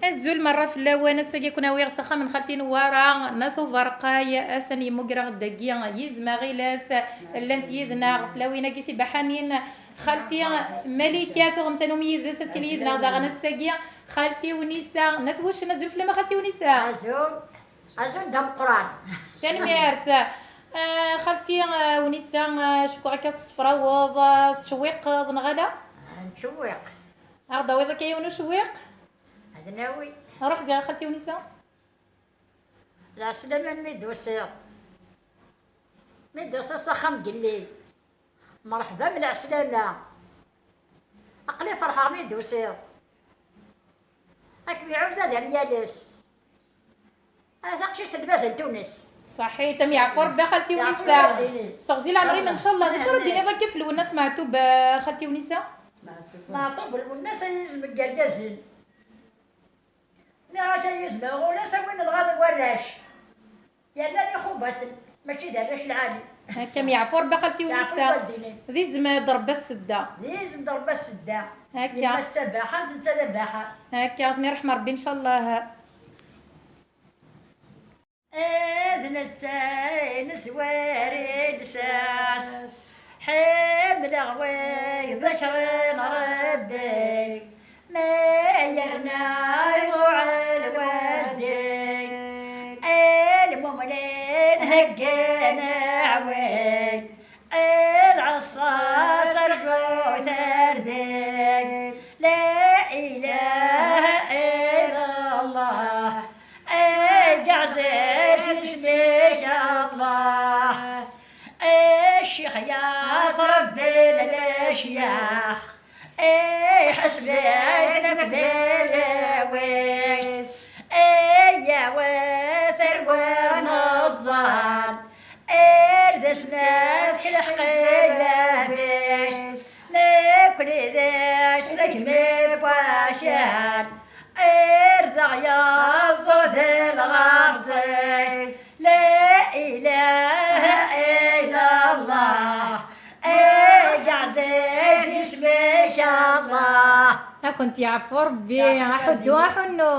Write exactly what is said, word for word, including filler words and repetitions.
Azul merra fell-awen, ass-agi ad ken-awiɣ s axxam n xalti Newwara n At Uberqay, atan yemmuger-aɣ-d dagi yizem aɣilas, llant yid-neɣ tlawin-agi tibaḥanin. Xalti Malika, tuɣem tannumi yid-s, ad tili yid-neɣ daɣen ass-agi. Xalti Wnisa n At Wuccen, azul fell-am a xalti Wnisa. Azul, azul d ameqqran. Tanemmirt. Ah, xalti, ah, Wnisa, ah, cukkeɣ akka tessefraweḍ, ah, tettcewwiqeḍ neɣ ala? Ah, nettcewwiq. Ad aɣ-d-tawiḍ akka yiwen ucewwiq? Ad nawi. Ruḥ ziɣ a xalti Wnisa. Lɛeslama mi d-tusiḍ. Mi d-tusiḍ s axxam n yelli. Mreḥba m lɛeslama. Aql-i ferḥeɣ mi d-tusiḍ. Ad kem-iɛuz ad am-yales. A taqcict n lbaz n Tunes. Ṣaḥit, am yeɛfu Rebbi a xalti Wnisa. Seɣzi leɛmer-im ncallah. D acu ara d-tiniḍ akka f Lwennas Meɛtub, a xalti Wnisa? Meɛtub Lwennas ay izem n yergazen. Nniɣ-ak ay izem ɣur-as a win nɣan warrac. Yerna d ixubaten, mačči d arrac lɛali. Akka, am yeɛfu Rebbi a xalti Wnisa. D izem d-rebbat sedda. D izem d-rebbat sedda. Akka. Yemma-s d tabaḥant, netta d abaḥan. Akka, ad ten-iṛḥem Rebbi ncallah. D netta i nezwar i lsas. Ḥemmleɣ wid ḍekren Rebbi, ma yerna iḍuɛ lwaldi. Lmumnin heggan aɛwin, lɛeṣṣa terǧu tardi. La ilaha illa Allah. Ay aɛziz isem-ik a Allah. Ay ccix yattrebbin lecyax. Ay ḥesben akked arraw-is. Ay yawa tarwa n ẓẓal. Ar d asnafk leḥqi labis. Nekkni d asegmi n wakal. Ar d aɣyaẓ d lɣerẓ-is. La ilaha illa Allah. Ay aɛziz isem-ik a Allah. Ad kent-yeɛfu Rebbi, aḥuddu aḥunnu.